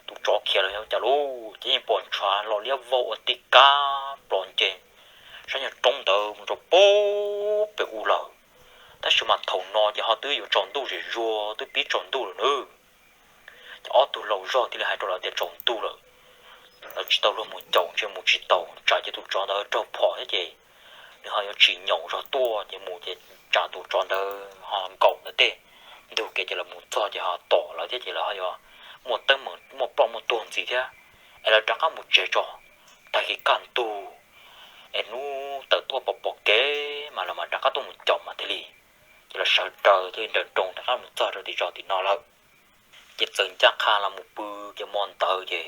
tus tsov khiav los yog cas lauj, ces yeej pom ntshav los liab vog ua tib kab plos nce sab nyuag roob ntawd mus rau pem u lawm. Tab sis mas thaum no ces ho twb yuav tsaus ntuj zem zuag twb pib tsaus ntuj lawm nawb. Ces ob tug laus zog thiaj li hais rau lawv tias tsaus ntuj lawm, lawv tsis tau luag mus caum ntshe mus tsis taus, tsam ces tus tsov ntawd raug phom thiab ces nws ho yuav tsim nyog zog tuaj ces mus ces tsam tus tsov ntawd ho nkaum ntawd tej ntug kev ces lawv mus txog ces ho tom lawv thiab ces lawv ho yuav muaj teeb meem muaj ploj muaj tuag ntxiv thiab. Es lawv rov qab mus tsev tso, tag kis kaj ntug es hnub tawm tuaj pom pom kev mas lawv mam rov qab tuaj mus caum mas thiaj li. Ces lawv sawv daws thiaj li nrawm nroos rov qab mus txog rau tim zos tim no lawm. Ces txawm ncaj qha los mus pw, ces hmo ntawd ces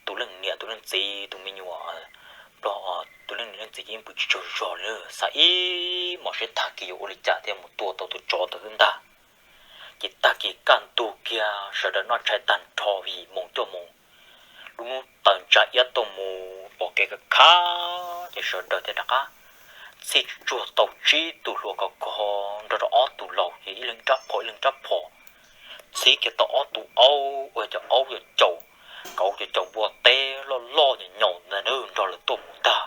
tus leej niam tus leej txiv tus me nyuam nplog, tus leej niam leej txiv ces yeej pw tsis tsaug zog li, xav ib hmos seb tag kis yuav ua li cas thiaj mus tua tau tus tsov ntawd xwb ntag. Ces tag kis kaj ntug kiag sawv daws noj tshais tag nrho vim moos cuaj moos, lub hnub tawm ntsa iab tuaj mus pom kev ka khav ces sawv daws thiaj rov qab txhij tsuag tau tsib tug hluas khov kho nrog rau ob tug laus ces ib leeg rab phom ib leeg rab phom, txhib kiag tau ob tug aub uas cov aub caum, kauv cov caum npua teb loj loj nyaum nyaum ntag nrog lawv tuaj mus ntag.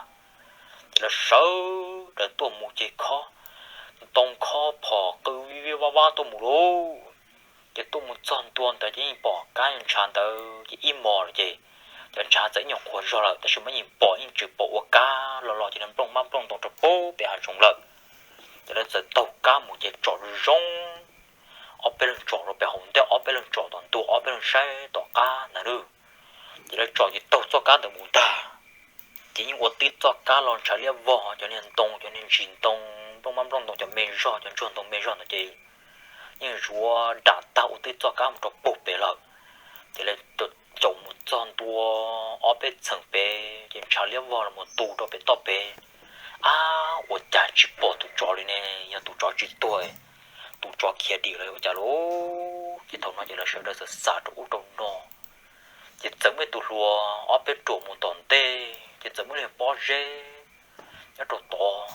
Ces lawv sawv daws tuaj mus ces khob ntoo khob phom qw vib vib vab vab tuaj mus lauj. Ces tuaj mus txog ntua ntawd ces yeej pom kab ntshav ntawd ces ib hmos lawm ces cov ntshav txawm ib nyuag qhuav zog lawm tab sis mas yeej pom yeej tseem pom ua kab los los ces nplooj mab nplooj ntoo rau pub pem hav zoov lawm. Ces lawv txawm taug kab mus ces tsom zoo, ob peb leeg tsom rau pem hauv ntej ob peb leeg tsom tom ntua ob peb leeg saib tom qab ntag nab. Ces lawv tsom ces taug txoj kab ntawd mus ntag. Ces yeej ua tib txoj kab los ntshav liab vog, cov niag ntoo cov niag ntsis ntoo, nplooj mab nplooj ntoo cov me zog cov ntsuag ntoo me zog ntawd ces yeej zuav dam tag ua tib txoj kab mus rau pem lawm. Ces lawv caum mus txog ntua ob peb txheem pem ces ntshav liab vog los mus tu rau pem toj pem. Ab, ua cas tsis pom tus tsov li ne? Yog tus tsov tsis tuag, tus tsov khiav dim los ua cas lauj? Ces thaum no ces lawv sawv daws txawm xav rau ub rau no, ces txawm muaj ib tug hluas ob peb ruam mus tom ntej ces txawm muaj ib pob zeb nyob rau tod.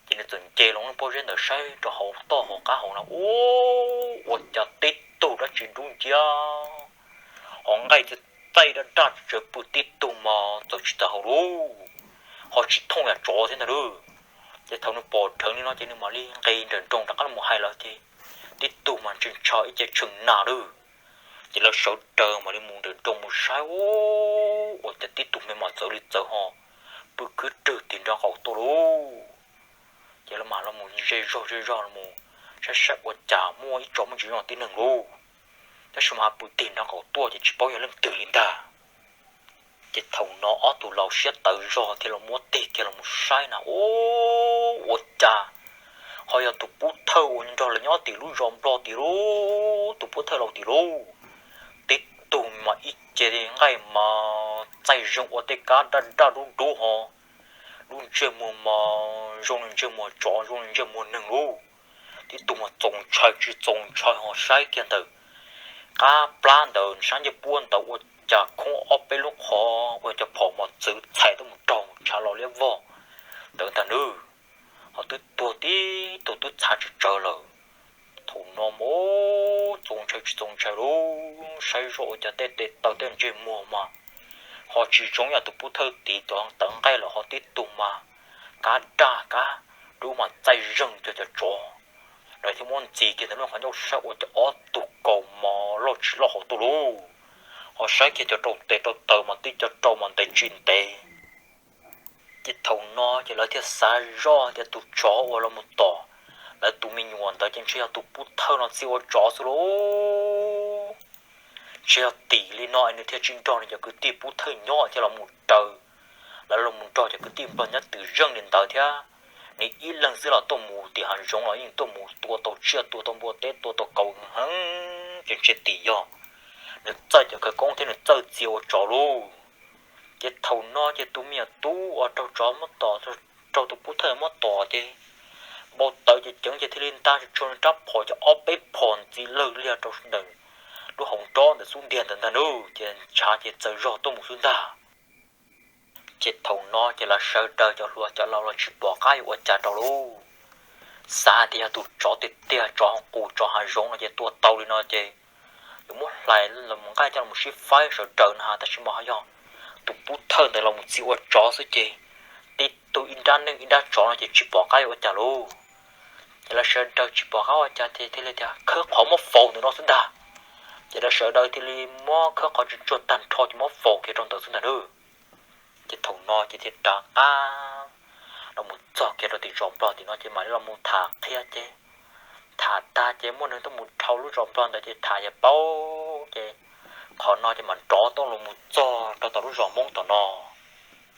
Ces nws txawm nce los pob zeb ntawd saib rau hauv toj hauv qab hauv no, ub, ua cas tib tug dab tsi dub nciab ho nqaij txaij daj daj tsawv pw tib tug mas txawm tsis tawm hau lauj, ho tsis thooj yam tsov thiab ntag lauj. Ces thaum nws pom dheev li no ces nws mam li nqis nrawm nroos rov qab los hais lawv ces tib tug mas ntshe ntshaw ib ce tshee nas lawm. Ces lawv sawv daws mam li mus nrawm nroos mus saib, ub, ua cas tib tug me mas txawv li txawv ho pw khwb rwg tim nraub qaum tuaj lauj. Ces lawv mam los mus ze zog ze zog los saib saib ua cas muaj ib tsob muaj ntsis zoo tib neeg lauj, tab sis mas pw tim nraub qaum tuaj ces tsis paub yog leej twg li ntag. Ces thaum no ob tug laus siab tawv zog thiaj los muab tig kiag los mus saib na, ub, ua cas ho yog tus pub thawj uas nrog lawv nyob tim lub zos nplog tim lauj, tus pub thawj laus tim lauj. Tib tug mas ib ce nqaij mas txaij zeeg ua tej kab daj daj dub dub ho lub ntsej muag mas zoo li ntsej muag tsov zoo li ntsej muag neeg lauj. Tib tug mas txaus ntshai tsis txaus ntshai ho saib kiag ntawm qab plab ntawd sab ncej puab ntawd ua cas khoob ob peb lub qhov ua cov phom mas txwv txhais tuaj mus raug ntshav los liab vog ntawd ntag nab. Ho twb tuag tib tug twb txhav tsawv tsawv lawm. Thaum no mas txaus ntshai tsis txaus ntshai lauj, saib zoj ua cas tej tes taw tej ntsej muag mas ho tsis zoo yam tus pub thawj tid tod tawv nqaij lawm ho tib tug mas kab daj kab dub mas txaij zeeg cuag cov tsov. Lawv thiaj muab ntxiv kiag ntawm lub qhov ncauj saib ua cas ob tug kaus mom loj tsis loj hauv tuaj lauj. Ho saib kiag cov rau tes rau taw mas tib co rau mas ntev tsis ntev. Ces thaum no ces lawv thiaj xav zoj tias tus tsov uas los mus tom lawv tus me nyuam ntawd ces ntshe yog tus pub thawj no txia ua tsov xwb lauj. Ntshe yog tim li no es nws thiaj tsis nrog nws cov kwv tij pub thawj nyob thiaj los mus raws lawv los mus nrog cov kwv tij nplog nyob twm zeej li ntawd thiab. Nws ib leeg xwb los tuaj mus tim hav zoov los yeej tuaj mus tua tau tsiaj tua tau npua teb tua tau kaus heev ces ntshe tim yog nws txawj cov khawv koob thiab nws txawj txia ua tsov lauj. Ces thaum no ces tus me nyuam tub uas raug tsov muab tom, raug tus pub thawj muab tom ces npau taws ces ceev ces thiaj li nta tsuag nws rab phom ces ob peb phom ntxiv lawg liag rau ntawm lub hauv nrob ntawm xub ntiag ntawd ntag nab. Ces ntshav ces txawm zog tuaj mus xwb ntag. Ces thaum no ces lawv sawv daws cov hluas cov laus los tsis pom qab yuav ua cas rau lauj. Xav tias yog tus tsov tiag tiag tsov qus tsov hav zoov no ces tua tau li no ces yuav muab hlais los mus nqaij coj los sib faib sawv daws na tab sis mas ho yog tus pub thawj ntawd los mus txia ua tsov xwb ces tib tug ib nrab neeg ib nrab tsov no ces tsis pom qab yuav ua cas lauj. Ces lawv sawv daws tsis pom qab ua cas ces thiaj li tias khawb qhov muab faus ntawm no xwb ntag. Ces lawv sawv daws thiaj li muab khawb qhov tsuag tsuag tag nrho ces muab faus kiag rau ntawd xwb ntag nab. Ces thaum no ces thiaj rov qab los mus txog kiag rau tim zos nplog tim no ces mam li los mus tham qhia ces tham tag ces muaj neeg tuaj mus dhau lub zos Nplog ntawd ces tham yog paub ces qhov no ces mam rov tuaj los mus txog rau tom lub zos Hmoob tom no.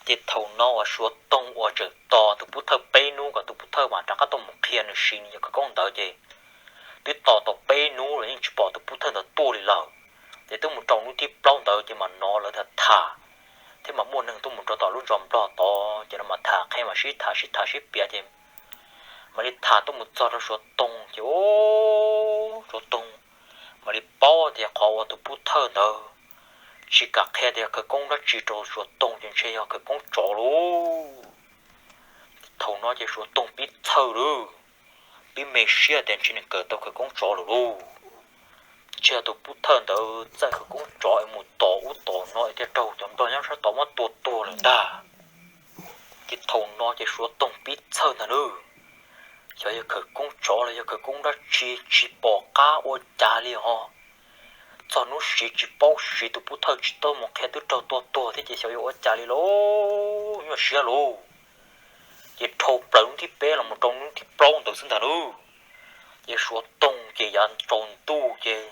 Ces thaum no uas Suav Toog uas tseem tos tus Pub Thawj peb hnub kom tus Pub Thawj mam rov qab tuaj mus qhia nws siv nws cov khawv koob ntawd ces twb tos tau peb hnub los yeej tsis pom tus Pub Thawj ntawd tuaj li lawm. Ces twb mus rau hnub thib plaub ntawd ces mam hnov lawv tham tham, thiab mam muaj neeg tuaj mus rau tom lub zos Nplog tod ces lawv mam tham qhia mam sib tham sib tham sib piav ces mam li tham tuaj mus txog rau Suav Toog ces, o, Suav Toog mam li paub tias qhov uas tus Pub Thawj ntawd tsis kam qhia tias yog khawv koob dab tsi rau Suav Toog ces ntshe yog khawv koob tsov lauj. Thaum no ces Suav Toog pib txhawj lauj, pib me siab tias ntshe nws kawm tau khawv koob tsov lawm lauj. Ntshe yog tus Pub Thawj ntawd txawj khawv koob tsov es mus tom ub tom no es thiaj raug cov Nplog nyob sab tod muab tua tuag lawm ntag. Ces thaum no ces Suav Toog pib txhawj ntag lauj, xyov yog khawv koob tsov los yog khawv koob dab tsi tsis pom qab ua cas li ho. Txog hnub siv tsis paub siv, tus Pub Thawj tsis tuaj mus qhia twb raug tua tuag thiab ces xyov yuav ua cas li lauj, nyuaj siab lauj. Ces dhau plaws hnub thib peb los mus rau hnub thib plaub ntawd xwb ntag lauj, ces Suav Toog ces yav tsaus ntuj ces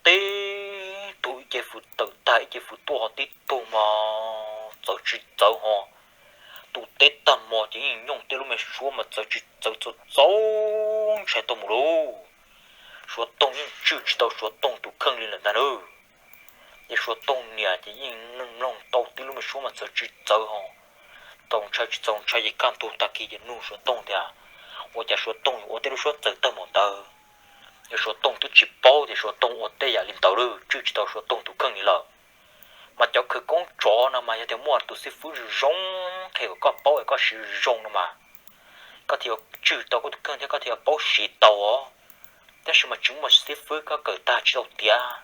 teb tug ib ce fws tawm tag ib ce fws tuaj ho tib tug mas txawv tsis txawv ho. Ntuj teb tag hmo ces yeej nyooj tej lub me suab mas txawv tsis txawv txaus txaus ntshai tuaj mus lauj. Suav Toog yeej tswj tsis tau Suav Toog tus kheej li lawm ntag lauj. Ces Suav Toog niam ces yeej mloog tau tib lub me suab mas txawv tsis txawv ho, txaus ntshai tsis txaus ntshai ces kaj ntug tag kis ces nug Suav Toog tias ua cas Suav Toog yuav ua tej lub suab txawv tag mus ntawd. Yog Suav Toog twb tsis paub tias Suav Toog ua tej yam li ntawd lauj, tswj tsis tau Suav Toog tus kheej li lawm. Mas cov khawv koob tsov no mas yog tias muaj tus xib fwb zoo zoo qhia kom koj paub es koj siv zoo no mas koj thiaj yuav tswj tau koj tus kheej thiab koj thiaj yuav paub siv tau os. Tab sis mas tsis muaj xib fwb, koj kawm tag tsis tau tiav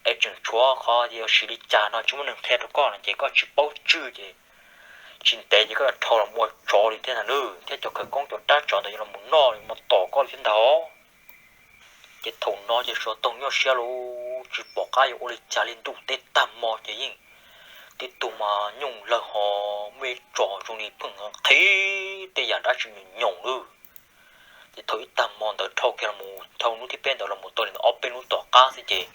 es tseem tshuav qhov yuav siv li cas no tsis muaj neeg qhia rau koj no ces koj tsis paub tswj ces tsis ntev ces koj yuav dhau los ua tsov li thiab ntag lauj, thiab cov khawv koob cov dab tsov ntawd yuav los noj mus tom koj li thiab ntag. Ces thaum no ces Suav Toog nyuaj siab lauj, tsis pom qab yuav ua li cas li, ntuj teb tag hmo ces yeej tib tug mas nyooj lawg ho, muaj ib tso zoo li pheej qhib tej yam dab tsi nyoos nyoos lauj. Ces thaum ib tag hmo ntawd dhau kiag los mus, dhau hnub thib peb ntawd los mus tau li ntawm ob peb hnub tom qab xwb ces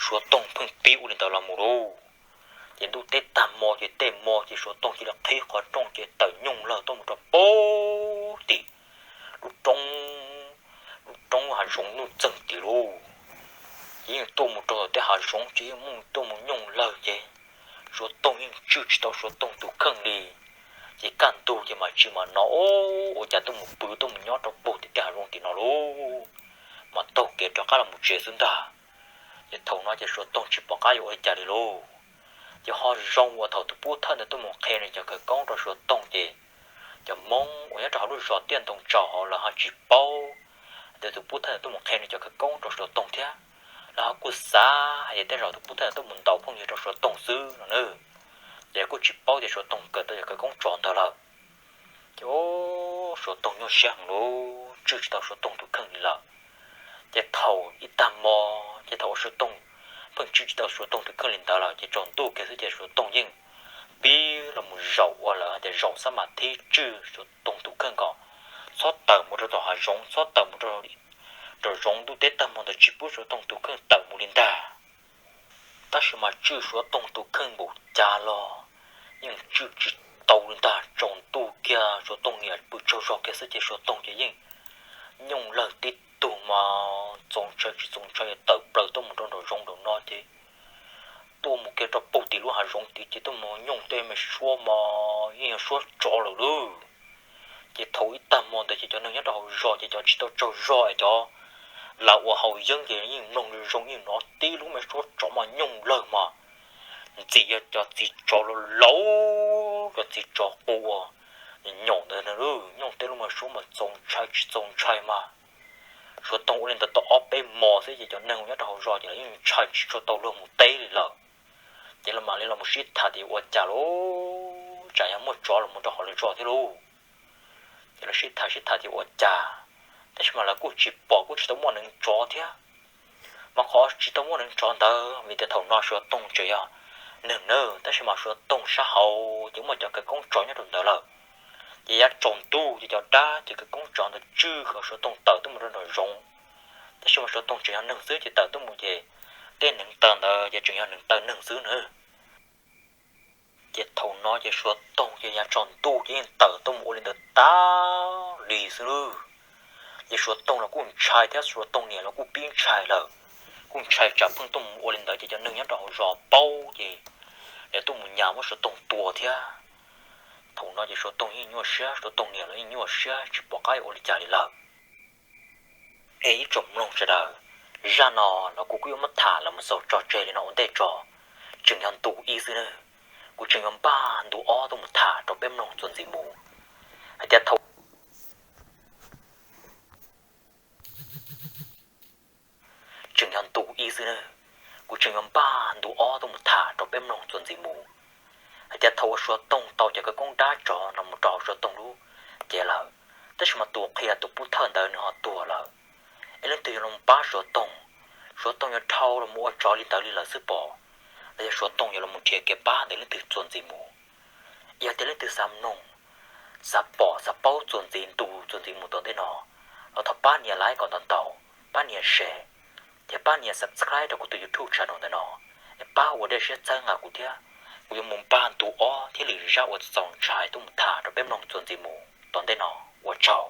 Suav Toog pheej pib ua li ntawd los mus lauj. Ces ntuj teb tag hmo ces tej hmo ces Suav Toog cia li qhib qhov rooj ces tawm nyooj lawg tuaj mus rau pem tim lub roob, lub roob hav zoov nuj txeeg tim lauj. Ces yeej tuaj mus rau tej hav zoov ces yeej tuaj mus nyooj lawg ces Suav Toog yeej tswj tsis tau Suav Toog tus kheej li. Ces kaj ntug ces mam tsis mam no, ua cas tuaj mus pw tuaj mus nyob rau puag tim tej hav zoov tim no lauj, mas taug kev rov qab los mus tsev xwb ntag. Ces thaum no ces Suav Toog tsis pom qab yuav ua li cas li lauj. Ces ho zoo uas thaum tus pub thawj ntawd tuaj mus qhia nws cov khawv koob rau Suav Toog ces cov Hmoob uas nyob rau hauv lub zos Tiaj Ntoo Tsaus hauv lawv ho tsis paub tias tus pub thawj ntawd tuaj mus qhia nws cov khawv koob rau Suav Toog thiab. Lawv ho kuj xav hais tias tej zaum tus pub thawj ntawd tuaj mus ntaus phooj ywg rau Suav Toog xwb no na. Ces kuj tsis paub tias Suav Toog kawm tau cov khawv koob tsov ntawd lawm. Ces Suav Toog nyuaj siab heev lauj, tswj tsis tau Suav Toog tus kheej li lawm. Ces thaum ib tag hmo, ces thaum uas Suav Toog pheej tswj tsis tau Suav Toog tus kheej li ntawd lawm ces tsaus ntuj kiag xwb ces Suav Toog yeej pib los mus zaum ua lawv hais tias zaum xab mas thib tswj Suav Toog tus kheej kom txhob tawm mus rau tom hav zoov, txhob tawm mus rau nraum zoov, ntuj teb tag hmo ntawd tsis pub Suav Toog tus kheej tawm mus li ntag. Tab sis mas tswj Suav Toog tus kheej npaum cas los yeej tswj tsis tau li ntag. Tsaus ntuj kiag Suav Toog niam pw tsaug zog kiag xwb ces Suav Toog ces yeej nyooj lawg tib tug mas txaus ntshai tsis txaus ntshai tawm plaws tuaj mus rau nraum zoov nraum no ces tuaj mus kiag rau puag tim lub hav zoov tid ces tuaj mus nyooj tej me suab mas yeej yog suab tsov lawm lauj. Ces thaum ib tag hmo ntawd ces cov neeg nyob rau hauv zos ces cov tsis tau tsaug zog es cov lav ua haus yeeb ces yeej mloog zoo zoo yeej hnov tib lub me suab tsov mas nyooj lawg mas ntxim yog cov txiv tsov laus laus, cov txiv tsov qus uas nyaum ntawd na, nyooj tej lub me suab mas txaus ntshai tsis txaus ntshai mas Suav Toog ua li ntawd tau ob peb hmo xwb ces cov neeg uas nyob rau hauv zos ces lawv yeej ntshai tsis tshua tau luag mus teb li lawm. Ces lawv mam li los mus sib tham tias ua cas lauj, tsam yog muaj tsov los mus rau hauv lawv zos thiab lauj. Ces lawv sib tham sib tham tias ua cas, tab sis mas lawv kuj tsis pom kuj tsis tau muaj neev tsov thiab. Mas qhov tsis tau muaj neev tsov ntawd vim tias thaum no Suav Toog tseem yog neeg nawb, tab sis mas Suav Toog sab hauv ces muaj cov khawv koob tsov nyob rau ntawd lawm. Ces yav tsaus ntuj ces cov dab ces khawv koob tsov ntawd tswj kom Suav Toog tawm tuaj mus rau nraum zoov. Tab sis mas Suav Toog tseem yog neeg xwb ces tawm tuaj mus ces tej neev taw ntawd ces tseem yog neev taw neeg xwb na. Ces thaum no ces Suav Toog ces yav tsaus ntuj ces yeej tawm tuaj mus ua li ntawd tas li xwb lawm. Ces Suav Toog los kuj ntshai thiab Suav Toog niam los kuj pib ntshai lawm, kuj ntshai tsam pheej tuaj mus ua li ntawd ces cov neeg nyob rau hauv zos paub ces lawv tuaj mus nyas muab Suav Toog tua thiab. Thaum no ces Suav Toog yeej nyuaj siab, Suav Toog niam los yeej nyuaj siab tsis pom qab ua li cas li lawm. Es ib tsoom mloog sawv daws, zaj no los kuv kuj yuav muab tham los mus xaus tso tseg li no ua ntej tso. Tseem yog ntu ib xwb nawb, kuv tseem yuav npaj ntu ob tuaj mus tham rau peb mloog txuas ntxiv mus hais tias thaum tseem yog ntu ib xwb nawb, kuv tseem yuav npaj ntu ob tuaj mus tham rau peb mloog txuas ntxiv mus hais tias thaum uas Suav Toog tau cov khawv koob dab tsov no mus rau Suav Toog lub cev lawm, tab sis mas tus qhia tus pub thawj ntawd nws ho tuag lawm, es leej twg yuav los pab Suav Toog? Suav Toog yuav dhau los mus ua tsov li ntawd li lawm xwb pom, los yog Suav Toog yuav los nrhiav kev pab ntawm leej twg txuas ntxiv mus? Yog tias leej twg xav mloog, xav pom xav paub txuas ntxiv ntu txuas ntxiv mus tom ntej no, los thov pab nias like kom ntau ntau, pab nias share, thiab pab nias subscribe rau kuv tus YouTube channel ntawm no, es pab ua dej siab txhawb nqa kuv thiab. Kuv yuav mus npaj ntu ob thiab lwm zaj uas txaus ntshai tuaj mus tham rau peb mloog txuas ntxiv mus tom ntej no. Ua tsaug.